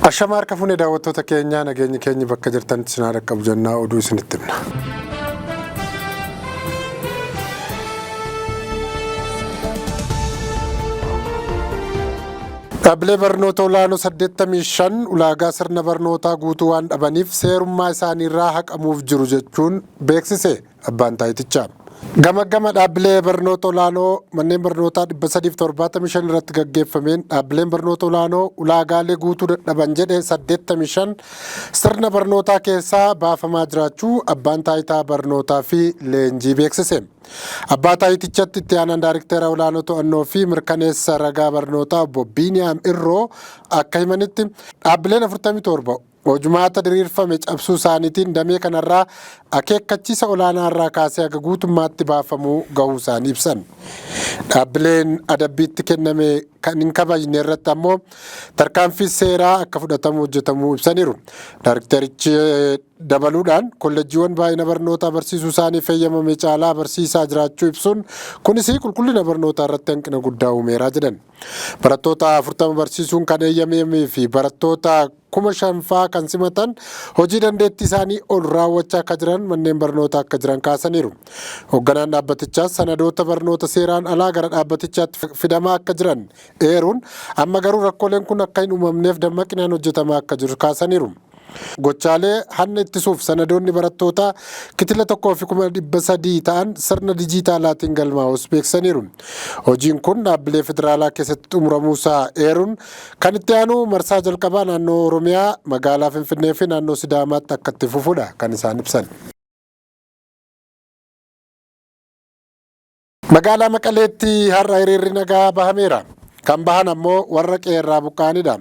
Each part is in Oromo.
Ashama harka fuune daawwattoota keenyaa, nageenyi keenyi bakka jirtanitti isin haa dhaqqabu jennaa, oduu isinitti himna. Dhaabbilee barnoota olaanoo 85 ulaagaa sirna barnootaa guutuu waan dhabaniif seerummaa isaaniirraa haqamuuf jiru jechuun beeksise abbaan taayitichaa. Gamaggama dhaabbilee barnoota olaanoo manneen barnootaa 375 irratti gaggeeffameen dhaabbileen barnoota olaanoo ulaagaalee guutuu dadhaban jedhe 85 sirna barnootaa keessaa baafamaa jiraachuu abbaan taayitaa barnootaa fi leenjii beeksise. Abbaa taayitichatti itti aanaan daariktera olaanoo to'annoo fi mirkaneessa ragaa barnootaa obbo Biiniyaam Irroo akka himanitti, dhaabbileen 47 hojumaata diriirfame cabsuu isaaniitiin damee kanarraa akeekkachiisa olaanaa irraa kaasee haga guutummaatti baafamuu gahuu isaanii ibsan. Dhaabbileen adabbiitti kenname kan hin kabajne irratti ammoo tarkaanfii seeraa akka fudhatamu hojjetamuu ibsaniiru. Daariktarichi dabaluudhaan kollejjiiwwan baay'ina barnootaa barsiisuu isaaniif heeyyamame caalaa barsiisaa jiraachuu ibsuun, kunis qulqullina barnootaa irratti hanqina guddaa uumeera jedhan. Barattoota 40 barsiisuun kan eeyyamamee fi barattoota 5,000 faa kan simatan hojii dandeettii isaanii ol raawwachaa akka jiran manneen barnootaa akka jiran kaasaniiru. Hoogganaan dhaabbatichaas sanadoota barnoota seeraan alaa gara dhaabbatichaatti fidamaa akka jiran eeruun, amma garuu rakkooleen kun akka hin uumamneef dammaqinaan hojjetamaa akka jiru kaasaniiru. Gochaalee hanna ittisuuf sanadoonni barattootaa kitila 1,300 ta'an sirna dijiitaalaatiin galmaa'us beeksisaniiru. Hojiin kun dhaabbilee federaalaa keessatti xumuramuusaa eeruun, kan itti aanu marsaa jalqabaa naannoo Oromiyaa magaalaa Finfinnee fi naannoo Sidaamaatti akka itti fufudha kan isaan ibsan. Magaalaa Maqaleetti har'a hiriirri nagaa bahameera. Kan bahan ammoo warra qe'eerraa buqqa'anidha.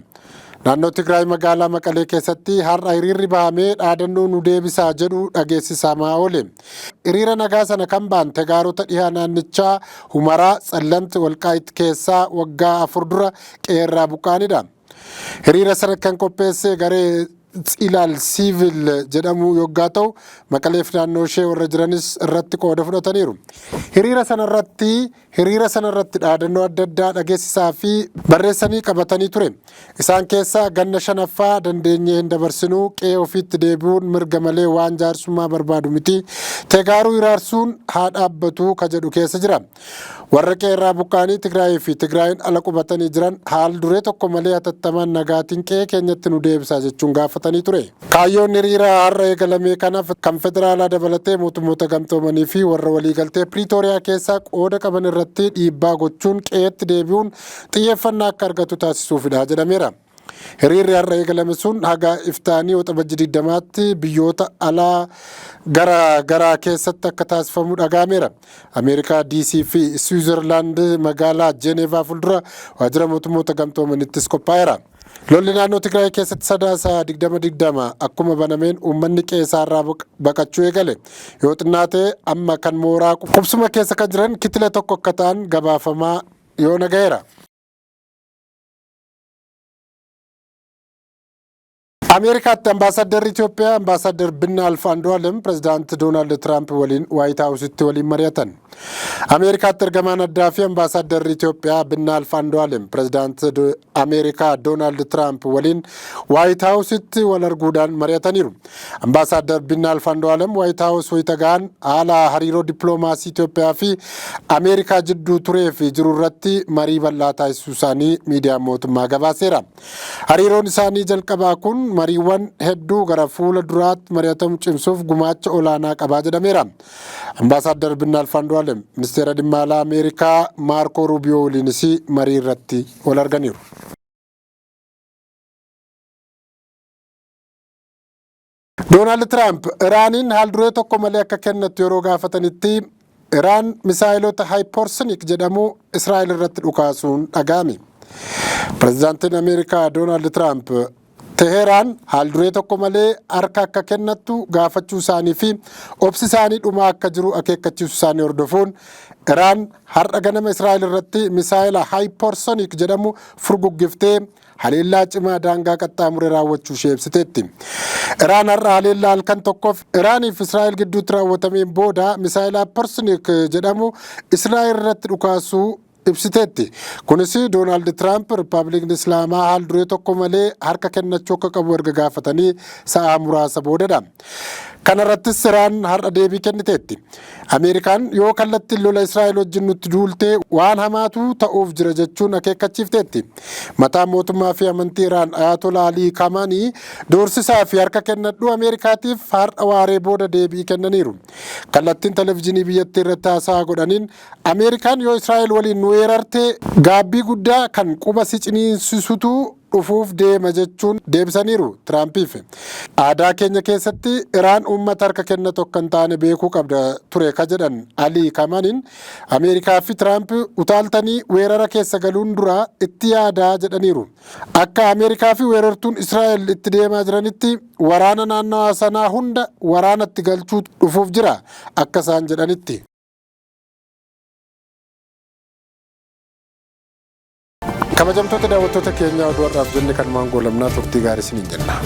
Naannoo Tigraay magaalaa Maqalee keessatti har'a hiriirri bahamee dhaadannoo nu deebisaa jedhu dhageessisamaa oole. Hiriira nagaa sana kan ba'an tegaarota dhihaa naannichaa Humaraa, Tsallamti, Walqaayit keessaa waggaa 4 dura qe'eerraa buqqa'anidha. Hiriira sana kan qopheesse garee Tsilaal Siivil jedhamu yoggaa ta'u, Maqaleef naannoo ishee warra jiranis irratti qooda fudhataniiru. Hiriira sanarratti dhaadannoo adda addaa dhageessisaa fi barreessanii qabatanii ture. Isaan keessaa ganna shanaffaa dandeenyee hin dabarsinuu, qe'ee ofiitti deebi'uun mirga malee waan jaarsummaa barbaadu miti, tegaaruu hiraarsuun haa dhaabbatu ka jedhu keessa jira. Warra qe'eerraa buqqa'anii Tigraayii fi Tigraayiin ala qubatanii jiran haal duree tokko malee hatattamaan nagaatiin qe'ee keenyatti nu deebisaa jechuun gaafatanii ture. Kaayyoon hiriira har'a eegalamee kanaaf kan federaalaa dabalatee mootummoota gamtoomanii fi warra waliigaltee Piriitooriyaa keessaa qooda qaban irratti dhiibbaa gochuun qe'eetti deebi'uun xiyyeeffannaa akka argatu taasisuufidha jedhameera. Hiriirri har'a eegalame sun haga iftaanii Waxabajji 20tti biyyoota alaa gara garaa keessatti akka taasifamu dhaga'ameera. Ameerikaa DC fi Switzerland magaalaa Jeneevaa fuuldura waajjira mootummoota gamtoomanittis qophaa'eera. Lolli naannoo Tigraay keessatti Sadaasa 2020 akkuma banameen uummanni qe'eesaarraa baqachuu eegale. Yoo xinnaate amma kan mooraa qubsuma keessa kan jiran kitila tokko akka ta'an gabaafamaa yoo nagaheera. Ameerikaatti ambaasaddarri Itoophiyaa Ambaasaddar Binnaalf Andu'aalem pirezidaanti Doonaald Tiraamp waliin Waayit Haawusitti waliin mari'atan. Ameerikaatti ergamaan addaa fi ambaasaddarri Itoophiyaa Binnaalf Andu'aalem pirezidaanti Ameerikaa Doonaald Tiraamp waliin Waayit Haawusitti wal arguudhaan mari'ataniiru. Ambaasaddar Binnaalf Andu'aalem Waayit Haawus wayita ga'an haala hariiroo dippiloomaasii Itoophiyaa fi Ameerikaa jidduu turee fi jiru irratti marii bal'aa taasisuu isaanii miidiyaan mootummaa gabaaseera. Hariiroon isaanii jalqabaa kun mariiwwan hedduu gara fuula duraatti mari'atamu cimsuuf gumaacha olaanaa qabaa jedhameera. Ambaasaddar Binnaalf Andu'aalem ministeera dhimma alaa Ameerikaa Maarkoo Ruubiyoo waliinis marii irratti wal arganiiru. Doonaald Tiraamp Iraaniin haal duree tokko malee akka kennattu yeroo gaafatanitti Iraan misaayilota hypersonic jedhamu Israa'el irratti dhukaasuun dhaga'ame. Pireezidaantiin Ameerikaa Doonaald Tiraamp Teheraan haal duree tokko malee harka akka kennattu gaafachuu isaanii fi obsi isaanii dhumaa akka jiru akeekkachiisuu isaanii hordofuun Iraan har'a ganama Israa'el irratti misaayila hypersonic jedhamu furguggiftee haleellaa cimaa daangaa qaxxaamure raawwachuu ishee ibsiteetti. Iraan har'a haleellaa halkan tokkoof Iraanii fi Israa'el gidduutti raawwatameen booda misaayila hypersonic jedhamu Israa'el irratti dhukaasuu ibsiteetti. Kunis Doonaald Tiraamp Riippaabilikni Islaamaa haal duree tokko malee harka kennachuu akka qabu erga gaafatanii sa'aa muraasa boodadha. Kanarrattis Iraan har'a deebii kenniteetti. Ameerikaan yoo kallattiin lola Israa'el wajjin nutti duultee waan hamaatu ta'uuf jira jechuun akeekkachiifteetti. Mataa mootummaa fi amantii Iraan Ayatollah Alii Khamenei doorsisaa fi harka kennadhuu Ameerikaatiif har'a waaree booda deebii kennaniiru. Kallattiin televizyiinii biyyattii irratti haasaa godhaniin, Ameerikaan yoo Israa'el waliin nu weerarte gaabbii guddaa kan quba si ciniinsisutu dhufuuf deema jechuun deebisaniiru Tiraampiif. Aadaa keenya keessatti Iraan uummata harka kennatu akka hin taane beekuu qabda ture ka jedhan Alii Khameneiin, Ameerikaa fi Tiraamp utaaltanii weerara keessa galuun dura itti yaadaa jedhaniiru. Akka Ameerikaa fi weerartuun Israa'el itti deemaa jiranitti waraana naannawaa sanaa hunda waraanatti galchuu dhufuuf jira akka isaan jedhanitti. Kabajamtoota daawwattoota keenyaa, oduu har'aaf jenne kanumaan goolabnaa, turtii gaarii isiniin jenna.